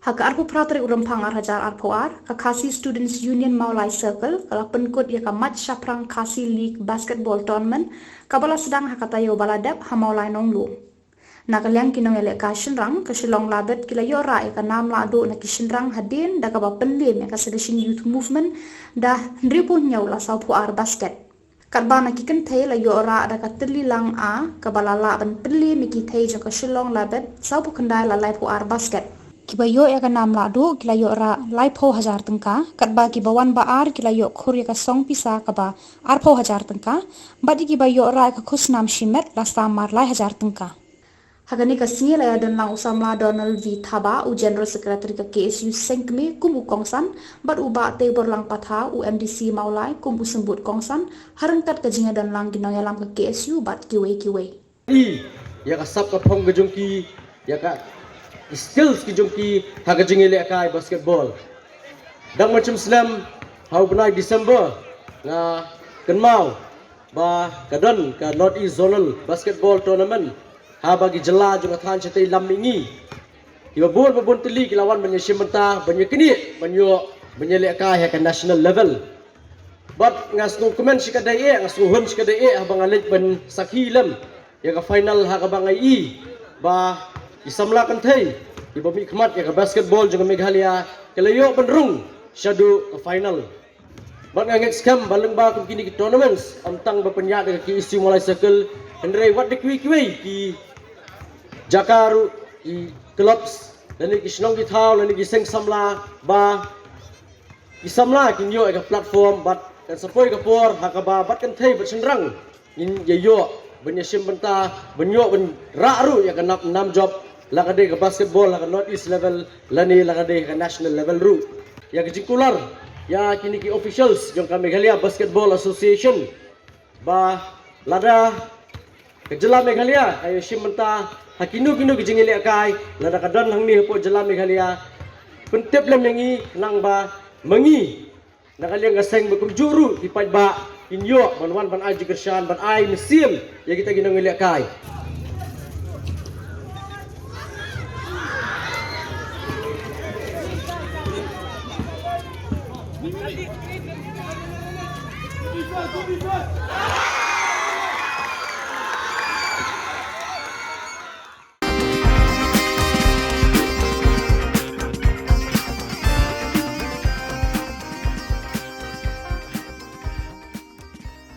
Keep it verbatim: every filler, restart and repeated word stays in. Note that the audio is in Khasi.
Ha ka arphew phra tarik u Rymphang ar hajar arphew ar, ka Khasi Students Union Mawlai Circle ka la pynkut ïa ka Mait Shaphrang Khasi League Basketball Tournament, kaba la sdang ha ka taïew ba la dep ha Mawlai Nongluh. Na ka liang ki nongïalehkai shynrang, ka Shillong Labit ki la ïoh rah ïa ka nam lahduh na ki shynrang hadien da kaba pynliem ïa ka Sedition Youth Movement da hynriewphew hynñiew la sawphew ar basket. Katba na ki kynthei la ïoh rah da ka tylli lang A, kaba la lah ban pynliem ïa ki thei jong ka Shillong Labit, sawphew khyndai la laiphew ar basket. Kiba ïoh ïa ka nam lahduh ki la ïoh rah laiphew hajar tyngka, katba kiba wan ba ar ki la ïoh khur ïa ka song pisa kaba arphew hajar tyngka, bad ïa kiba ïoh rah ïa ka khusnam shimet la sam ar lai hajar tyngka. Ha kane ka sngi la ïadon lang u samla Donald V Thabah, u General Secretary ka K S U Sengkmie kum u kongsan, bad u Bah Teiborlang Patha, u M D C Mawlai kum u symbud kongsan, ha ryngkat ka jingïadon lang ki nongïalam ka K S U bad kiwei kiwei. I, ïa ka sap ka phong ka jong ki, ïa ka skills ki jong ki ha ka jingïalehkai basketball. Dang mynshym snem ha u bnai December nga kynmaw ba ka don ka North East Zonal Basketball Tournament haba ki jylla jong ka thaiñ shatei lam mihngi. Kiba bun ba bun tylli ki la wan ban ïashim bynta, ban ïaknieh, ban ïoh ban ïalehkai ha ka national level. Bad nga sngewkmen shikatdei eh, nga sngewhun shikatdei eh haba nga leit ban sakhi lem ïa ka final ha kaba nga ïohi ba ki samla kynthei kiba mihkhmat ïa ka basketball jong ka Meghalaya ki la ïoh ban rung shaduh ka final. Bad nga ngeit skhem ba lyngba kum kine ki tournaments, ym tang ba pynïaid da ka K S U Mawlai Circle, hynrei wat da kiwei kiwei ki jaka ruh, ki clubs lane ki shnong ki thaw lane ki seng samla, ba ki samla kin ïoh ïa ka platform bad kan sa poi ka por ha kaba bad kynthei bad shynrang ngin ïa ïoh ban ïashim bynta, ban ïoh ban rah ruh ïa ka nam, nam jop, la ka dei ka basketball ha ka North East level lane la ka dei ka national level ruh. Ïa ka jingkular ïa kine ki officials jong ka Meghalaya Basketball Association ba lada ka jylla Meghalaya ka ïashim bynta ha kino kino ki jingïalehkai, lada ka don hangne hapoh jylla Meghalaya, pyntip lem ïa ngi, nangba ma ngi na ka liang ka seng ba kumjuh ruh ki paidbah kin ïoh ban wan ban ai jingkyrshan, ban ai mynsiem ïa kita ki nongïalehkai.